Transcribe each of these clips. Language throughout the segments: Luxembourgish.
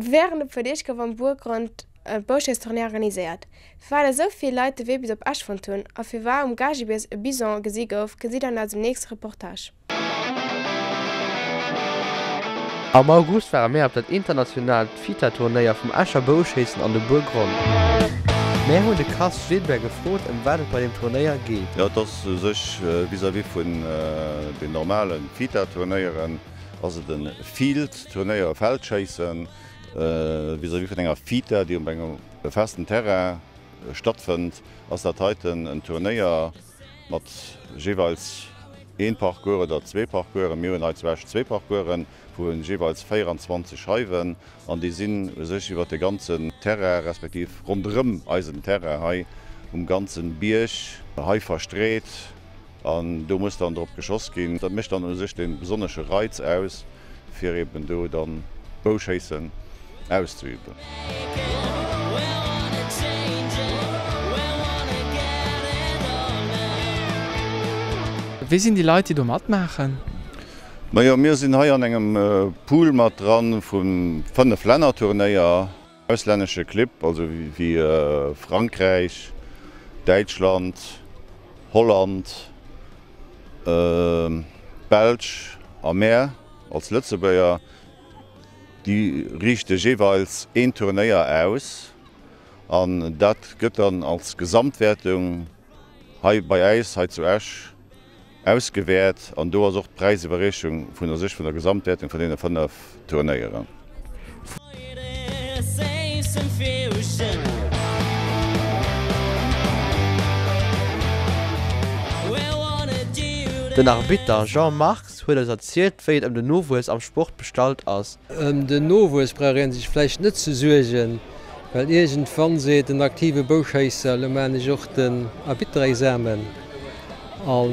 Wärend e puer Deeg gouf am Buergrond e Bouschéisstournée organiséiert. Firwat esou vill Leit de Wee bis op Esch fonnt hunn a firwar um Gagibierg e Bison gesi gouf, gesitt an eisem nächste Reportage. Am August ware mär op dat internationaalt FITA-Turnéier vum Escher Bouschéissen an de Buergronn. Mär hunn de Cass Gilbert gefrot, ëm wat et bei deem Turnéier geet. Jo, et ass u sech vis-à-vis vun den normale FITA-Turnéieren ass et e Field-Turnéier, e Feldschéissen, vis-à-vis vun enger FITA, déi op engem festen Terrain stattfënnt, ass dat heiten en Turnéier, Mat jeeweils een Parcours oder zwee Parcoursen. Mir hunn hei zu Esch zwee Parcoursen vu jeeweils 24 Scheiwen an déi sinn u sech iwwert de ganzen Terrain, respektiv ronderëm eisen Terrain hei um ganzen Bierg hei verstreet an do muss dann drop geschoss ginn. Dat mécht dann u sech dee besonnesche Reiz aus. fir eben do dann d'Bouschéissen auszeüben. Wie sinn déi Leit, déi do matmaachen? Majo, mir sinn hei an engem Pool mat dran vu 5 Lännerturnéier. Auslännesche Clibb, also wéi Frankräich, Däitschland, Holland, d'Belsch a mär als Lëtzebuerger, déi riichte jeeweils een Turnéier aus an dat gëtt dann als Gesamtwäertung hei bei äis, hei zu Esch, Ausgewäert an do ass och d'Präisiwwerreechung vun der sech vun der Gesamtwäertung vun deene 5 Turnéieren. Den Arbitter Jean Marx huet eis erzielt wéi et ëm den Nowuess am Sport bestallt ass. Ëm den Nowuess brauch een sech vläicht net ze suergen, well iergendwann seet en aktive Bouschéisser, elo maachen ech och den Arbitterexamen. An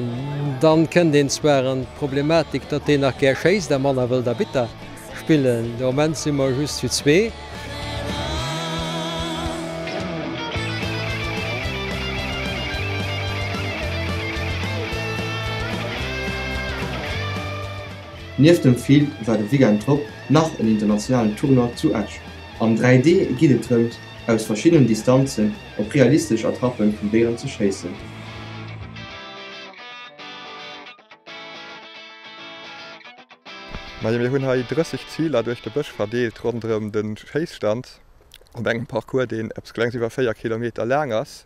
dann kënnt een zwar an d'Problematik, datt deen nach gär schéisst a manner wëllt Arbitter spillen. De Moment si mer just zu zwee. Nieft dem Field war de Weekend drop nach en internationalen Tournoi zu Esch. Am 3D geet et drëms, aus verschiddenen Distanzen op realistesch Attrappen vun Déieren ze schéissen. Majo mir hunn hei 30 Ziler duerch de Bësch verdeelt ronderëm de Schéisstand op engem Parcours deen eppes klengs iwwer 4 Kilometer laang ass.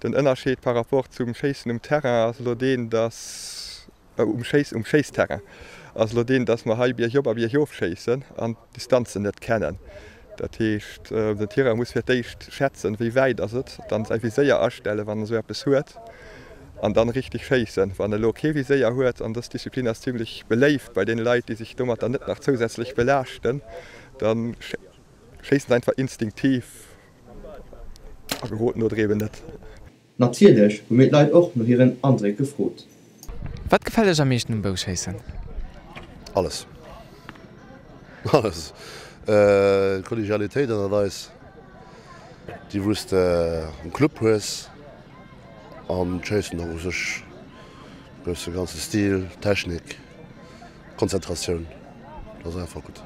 Den Ënnerscheed par rapport zum Schéissen um Terrain ass elo deen, dass um Schéiss um Schéissterrain ass elo deen, dass mer hei biergop a biergof schéissen an d'Distanzen net kennen. Dat heescht, den Tireur muss fir d'éischt schätzen, wéi wäit ass et, dann säi Viséier astellen, wann en esou eppes huet, an dann richteg schéissen. Wann e lo kee Viséier huet, an dës Disziplin ass zimlech beléift bei deene Leit, déi sech domatter net nach zousätzlech belaaschten, da schéissen se einfach instinktiv a geroden oder eben net. Natierlech hu mir d'Leit och no hiren Andréck gefrot. Wat gefält iech am meeschten um Bouschéissen? Alles. Alles. D'Kollegialitéit ënnert eis, déi wou s de am Club hues, an d'Schéissen och u sech, de ganze Stil, d'Technik, d'Konzentratioun, dat ass einfach gutt.